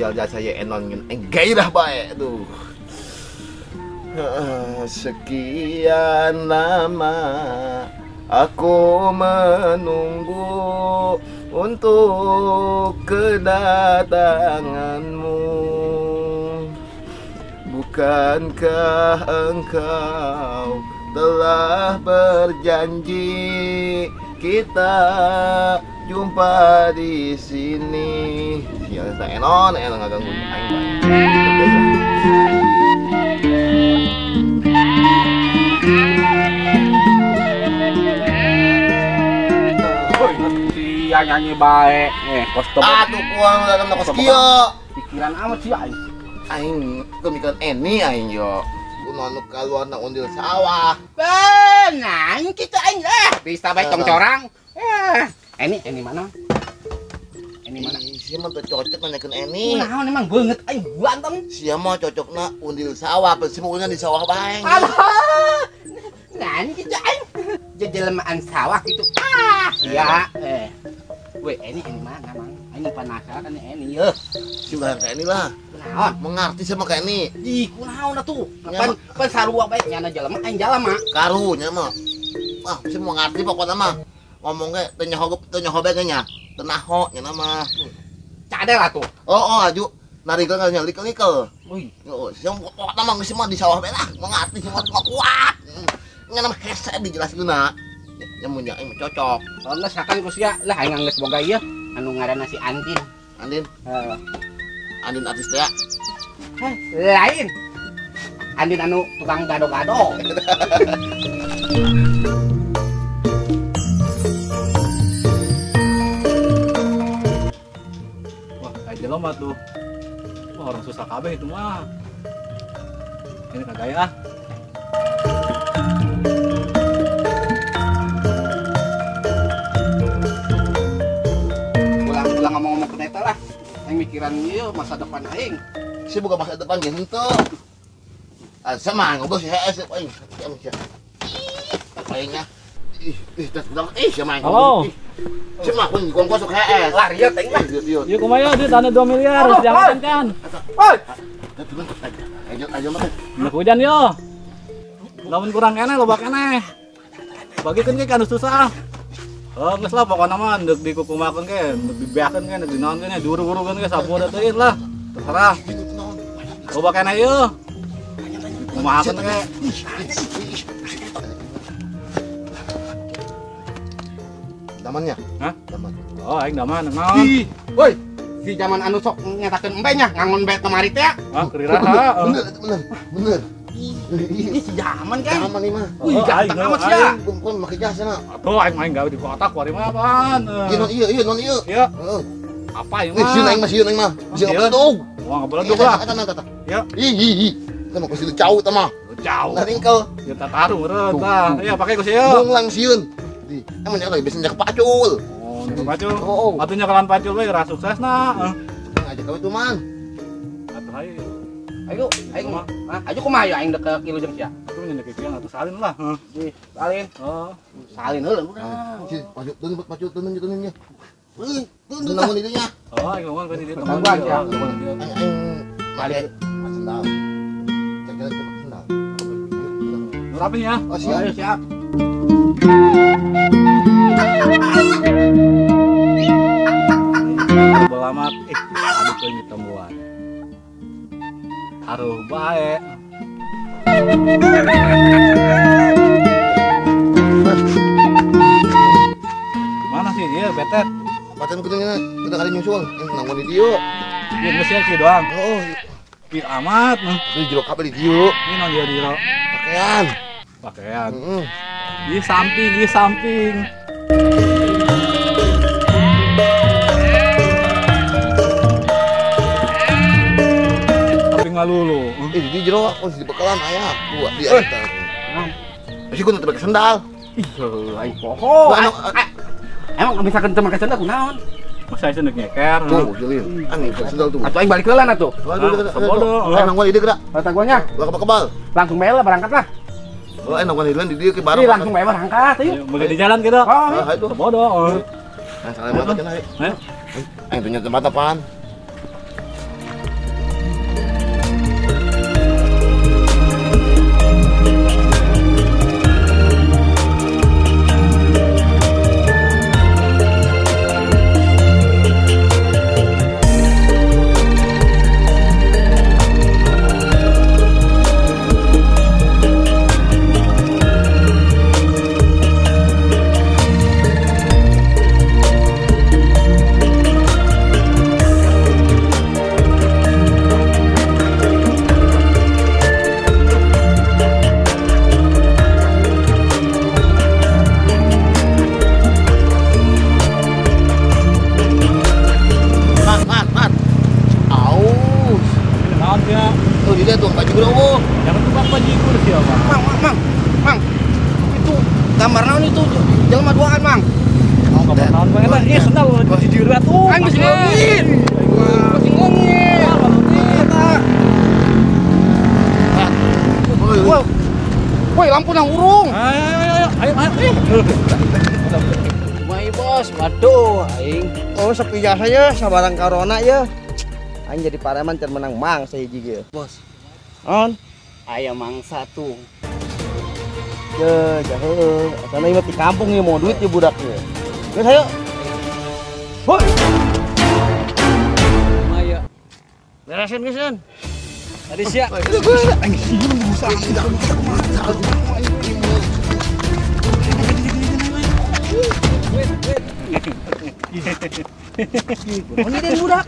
Sial jasa ye enon ngen gairah bae tuh. Sekian lama aku menunggu untuk kedatanganmu. Bukankah engkau telah berjanji kita jumpa di sini. Sial jasa enon, enon nggak ganggu aing bae. Sia nyanyi bae, kos teu. Atuh kuang dalam kos kieu. Pikiran amat sih aing. Aing kemikiran eni aing yo. Kunaon nu kaluar na undil sawah. Benang kitu aing lah. Bisa bae congcorang. Eni mana? Eni mana? Sia mah teu cocok nanyakeun eni. Kunaon emang beungeut aing ganteng. Sia mah cocokna undil sawah, pasti mah di sawah bae. Alah. Nah, kitu aing. Jejelemaan sawah gitu. Ah, ya. Weh, ini mana, Mang? Ini penasaran ini yeuh. Si ulah ka ini lah. Kunaon? Mengerti sama ka ini. Ih, kunaon atuh? Pan pan sarua bae nyana jelema aing jalma. Karunya mah. Ah, si mengerti pokokna mah. Ngomong ge teu nyaho teu nyaho bae ge nya. Teu naho nya mah. Cadel atuh. Oh, aju. Narigel ka nya likel-likel. Wih, oh, si pokokna mah geus mah di sawah bae lah. Mengerti mah kuat. Nya mah hese dijelaskeunna. Nya mun nya aing cocok. Soalna sakan ku sia lah aing geus boga ieu anu ngaranna si Andin. Andin? Heeh. Andin artis teh ya? Heh, lain. Andin anu tukang gado-gado. Wah, kayak jelema tuh. Wah, orang susah kabeh itu mah. Ini kagak ya. Ulang ngomong-ngomong ke neta lah. Aing mikiran ieu masa depan aing. Si buka masa depan ge henteu. Ah, sama ngobrol si hees aing. Aingnya. Ih, ih, tas bilang ih sama aing. Halo. Sama kun kong sok hees. Lah rieu teh lah. Ieu kumaha duit anu 2 miliar jangan kan. Woi. Ayo ayo mah. Nek hujan yo. Lamun kurang keneh loba keneh. Bagikeun ge ka anu susah. Oh, geus lah pokona mah ndek dikukumakeun ge, ndek dibeakeun ge, ndek dinaonkeun ge, diuru-urukeun ge sapoe teuing lah. Terserah. Loba keneh ieu. Kumahakeun ge. Damannya? Hah? Daman. Oh, aing daman naon? Woi, si zaman anu sok nyatakeun embe nya, ngangon be kamari teh. Hah, keriraha. Bener, bener, bener. Ini si zaman kan? Zaman ini mah. Wih, ganteng amat sih ya. Kumpul make jasa na. Atuh aing main gawe di kota kuari mah apaan. Iya non iya, iya non iya. Iya. Heeh. Apa ieu mah? Sieun aing mah, sieun aing mah. Sieun ngabeledug. Wah, ngabeledug lah. Eta eta eta. Iya. Ih ih ih. Eta mah kusi cau eta mah. Cau. Naringkel. Ya tataruh meureun tah. Iya pake ku sieun. Munglang sieun. Di, emang nya lagi biasa pacul. Oh, nyakepan pacul. Oh. Atuh nyakalan pacul we ra sukses na. Ngajak gawe tuh man. Atuh hayu. Ayo, ayo, ayo kumaha ya aing dek ke kilu jeung sia. Atuh nya kieu atuh salin lah. Ih, salin. Oh, salin heula urang. Si, pacul teuneun pacul teuneun teuneun nya. Heuh, teuneun lamun dieu nya. Oh, aing ngomong ke dieu teman. Aing balik sendal. Cek jalan ke sendal. Nu rapi ya. Oh, siap. Ayo, siap. Belamat, aduh teuing ditemuan. Aruh bae. Mana sih dia betet? Pacan kudunya kita kali nyusul, nanggon di dieu. Ieu geus ya kieu doang. Oh, kieu amat. Di jero kabeh di dieu. Ini non dia di jero. Pakaian. Pakaian. Heeh. Ih samping, ih samping. Ngalulu. Di jero aku di bekalan aya dua di eta. Masih kudu teu pake sendal. Ih, aing poho. Emang misalkan teu make sendal kunaon? Masa aya ndek nyeker. Tuh, jeuleun. Aneh pake sendal tuh. Atuh aing balik heula atuh. Bodoh. Aing nangguan ide geura. Tangguannya. Ulah kebal-kebal. Langsung bae lah berangkat lah. Oh, aing nangguan ide di dieu ke bareng. Langsung bae berangkat ayo. Mulai di jalan gitu. Oh, itu. Bodoh. Nah, salah banget cenah. Aing tuh nya tempat apaan? Naon bae eta? Ih, sendal jujur atuh. Aing geus leungit. Masih leungit. Eta. Woi. Woi, lampu nang urung. Ayo ayo ayo. Kumaha bos? Waduh, aing. Oh, sepi jasa ya, sabarang corona ya. Aing jadi pareman can menang mangsa hiji ge. Bos. On. Aya mangsa tuh. Ye, jahe. Asana ieu mah di kampung ieu mau duit ieu budak ieu. Geus ayo. Hoi. Kumaha Beresin geus. Tadi sia. Aing sieun busa. Ini den budak.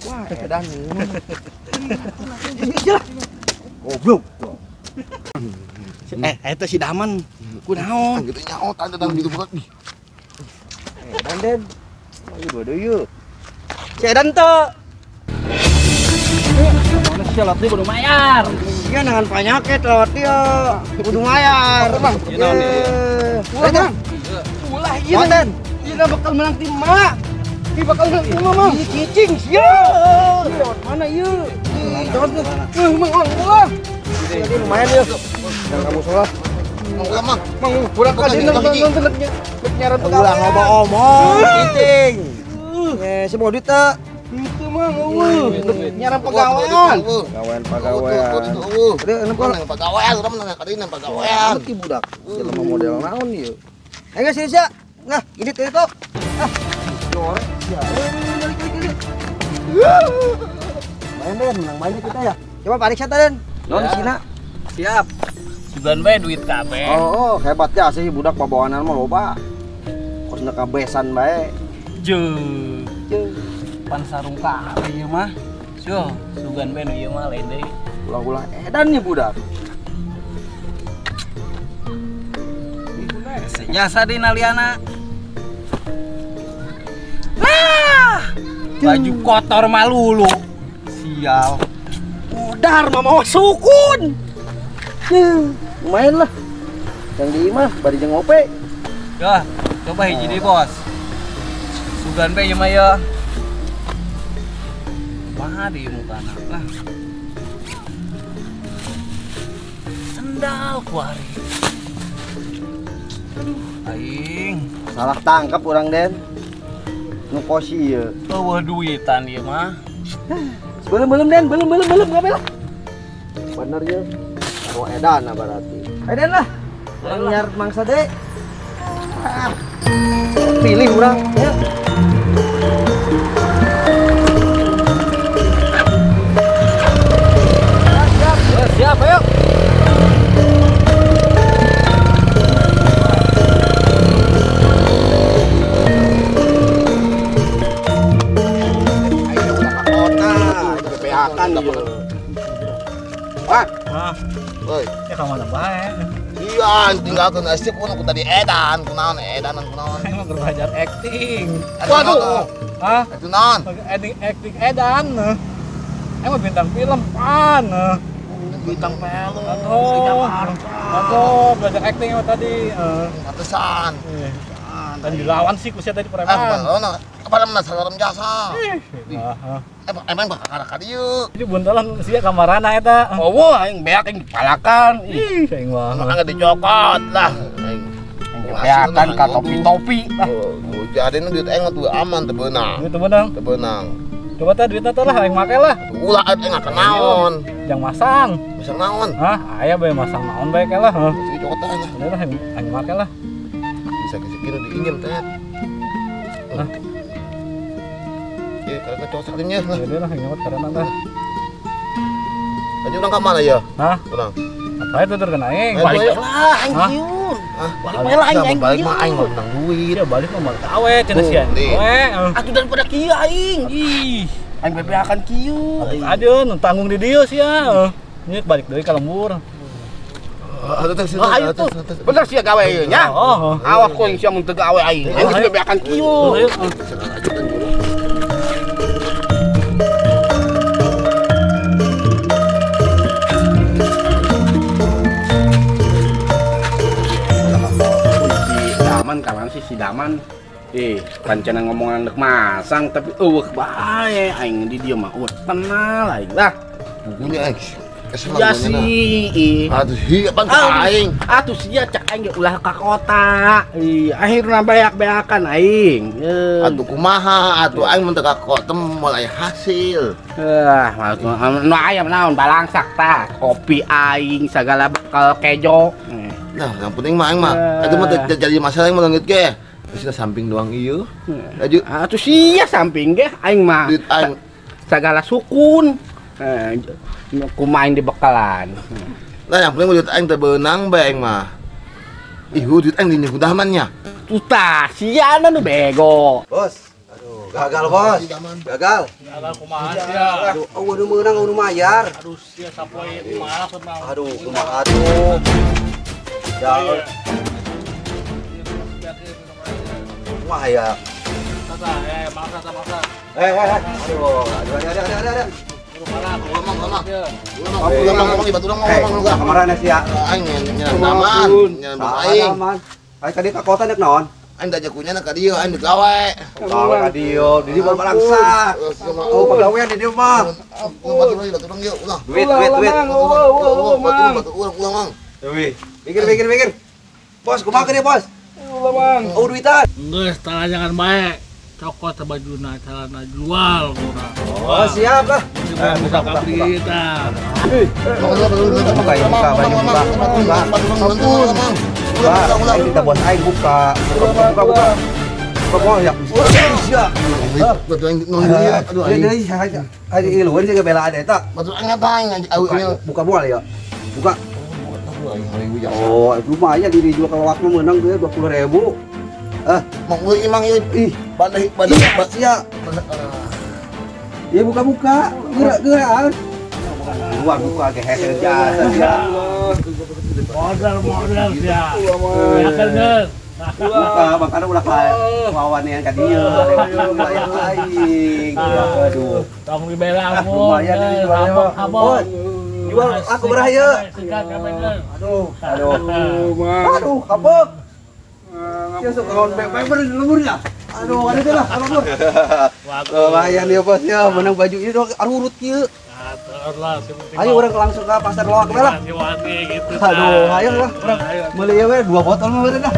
Wah, edan. Goblok. Eta si Daman kunaon? Gitu nyaot ada dalam gitu budak nih. Edan den. Ayo bodoh yuk. Si edan teu. Mana sia latih kudu mayar. Sia nangan panyakit lewat dia. Kudu mayar. Bang. Ulah, Bang. Ulah ieu. Ieu bakal menang tim mak. Ieu bakal menang tim mak, Mang. Ih, cicing sia. Lewat mana ieu? Jangan Mang, ulah. Ini lumayan ya. Jangan kamu sholat. Mang ulah, Mang. Mang, budak ka dina nonton nyaran pegawai. Ulah loba omong, cicing. Eh, si mau duit teu? Itu mah eueuh, nyaran pegawaian. Pegawaian, pegawaian. Udah, menang pegawaian, urang menang ka dina pegawaian. Ki budak, jelema model naon ieu? Ayo geus sia. Nah, ini teh tok. Ah, jorek sia. Balik balik. Main deh, menang main kita ya. Coba pariksa teh, Den. Non sina. Siap. Sugan bae duit kabeh. Oh, hebat ya sih budak pabawaanan mah loba. Kosna kabesan bae. Jeung. Pan sarung kabeh ieu mah. Suh, sugan bae nu ieu mah lain deui. Ulah-ulah edan nih budak. Jasa di naliana. Ah! Baju kotor malulu. Sial. Udar mama sukun. Lumayan lah. Yang di imah bari jeung ngope. Yah, coba hiji deui, Bos. Sugan bae ieu mah ya. Kumaha deui mukana lah. Sendal kuari. Aduh, aing salah tangkap urang Den. Nu kosi ieu. Eueuh duitan ieu mah. Belum Den, belum kabeh lah. Bener ieu. Sarua edan berarti. Edan lah. Urang nyar mangsa deui. Pilih urang ya. Siap, ayo. Ayo udah ke kota, BPH-kan ieu. Wah. Ah. Woi, ya ka mana bae? Iya, tinggalkeun asik pun aku tadi edan, kunaon edanan kunaon. Emang belajar acting. Waduh. Hah? Itu naon? Acting edan. Emang bintang film pan. Bintang film. Aduh, belajar acting emang tadi. Pantesan. Dan dilawan sih kusia tadi preman. Kepada mana salam jasa. Emang bakal ka dieu. Jadi buntalan sia kamarana eta. Oh, aing beak aing dipalakan. Ih, aing mah. Mangga dicokot lah. Aing beakan ka topi-topi lah. Oh, jadi nu duit aing mah tuh aman teu beunang. Duit teu beunang. Teu beunang. Coba teh duitna teh lah aing make lah. Ulah aing ngake naon. Jang masang. Masang naon? Hah, aya bae masang naon bae lah. Heeh. Cokot teh lah. Lah aing make lah. Bisa geus diinjem teh. Hah? Iya, karena cocok salimnya lah. Iya lah, nyawat karena lah. Tadi urang ka mana ya? Hah? Urang. Apa itu tur aing? Balik lah, aing ciun. Balik lah aing. Balik mah aing mah menang duit. Ya balik mah gawe cenah sia. We. Atuh daripada kieu aing. Ih, aing BPH-kan kieu. Aduh, nu tanggung di dieu sia. Nyet balik deui ka lembur. Ayo tuh. Bener sia gawe ieu nya. Awak ku sia mun teu gawe aing. Aing geus BPH-kan kieu. Daman kawan sih si Daman. Pancana ngomongan dek masang tapi eueuh bae aing di dieu mah eueuh tenal aing lah. Bukunya aing. Ya sih. Atuh sia pan aing. Atuh sia cak aing ge ulah ka kota. Akhirna beak-beakan aing. Atuh kumaha atuh aing mun teu ka kota mulai hasil. Nu aya naon balangsak tah, kopi aing sagala bekal kejo. Nah, yang penting mah aing mah eta mah jadi masalah yang leungit ge. Terus samping doang ieu. Laju atuh sia samping ge aing mah. Duit aing sagala sukun. Kumain di bekalan. Lah yang penting duit aing teu beunang bae aing mah. Ih, duit aing di hudamannya. Tutah, siana nu bego. Bos. Aduh, gagal bos. Gagal. Gagal kumaha sia. Aduh, eueuh nu meunang eueuh nu mayar. Aduh, sia sapoe kumaha mah. Aduh, kumaha atuh. Ya. Kumaha ya? Tata, maksa, maksa. Aduh, ada. Ngomong, sia. Aing nyaman, nyaman aing. Aing tadi ka kota nek naon? Aing dajakunya ka dieu, aing digawe. Gawe ka dieu, di dieu balangsa. Oh, pagawean di dieu mah. Duit, duit, duit. Ulah, Mang. Duit. Mikir. Bos, kumaha ke bos? Ulah, Mang. Oh, duitan. Geus, tara jangan bae. Cokot bajuna celana jual kurang. Oh, siap lah. Buka kita. Buka, kita bos aing buka. Buka. Buka ya. Sia. Aduh, aing luar sih belaan eta. Buka moal ya. Buka. Oh, lumayan diri jual kalau waktu menang tuh 20.000. Mang euy mang ieu. Ih, bandai sia. Ya buka-buka, gerak-gerak. Luar buka ge hese jasa sia. Modal sia. Ya kan geus. Buka, makana ulah lawan yang ka dieu, layak aing. Aduh. Tong dibela lumayan ini jualnya. Jual aku berah ieu. Aduh, aduh. Aduh, kapok. Ya sok kawan paper di lemburnya. Aduh, ada lah, lembur. Lumayan ya bos ya, menang baju ini dong arurut kieu. Ayo orang langsung ke pasar loak lah. Aduh, ayo lah. Beli ya we 2 botol mah beureun lah.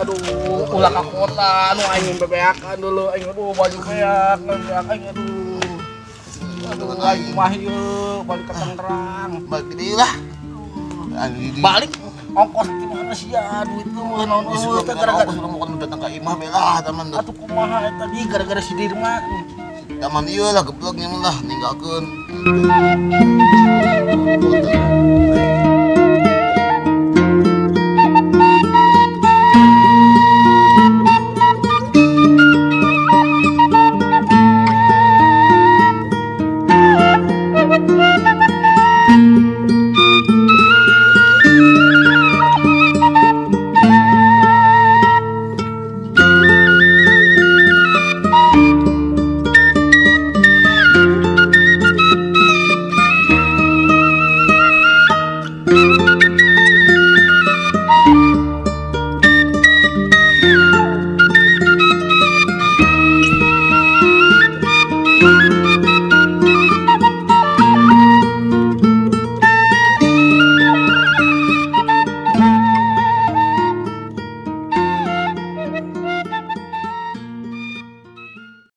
Aduh, ulah ka kota anu aing bebeakan dulu aing aduh baju beak, beak aing aduh. Aduh, aing mah ieu balik ke Tangerang. Balik deui lah. Balik ongkos di mana sih ya duit lu naon eueuh teh gara-gara urang bukan datang ka imah bae lah teman. Atuh kumaha eta di gara-gara si Dirma. Taman ieu lah geblek nya lah ninggalkeun.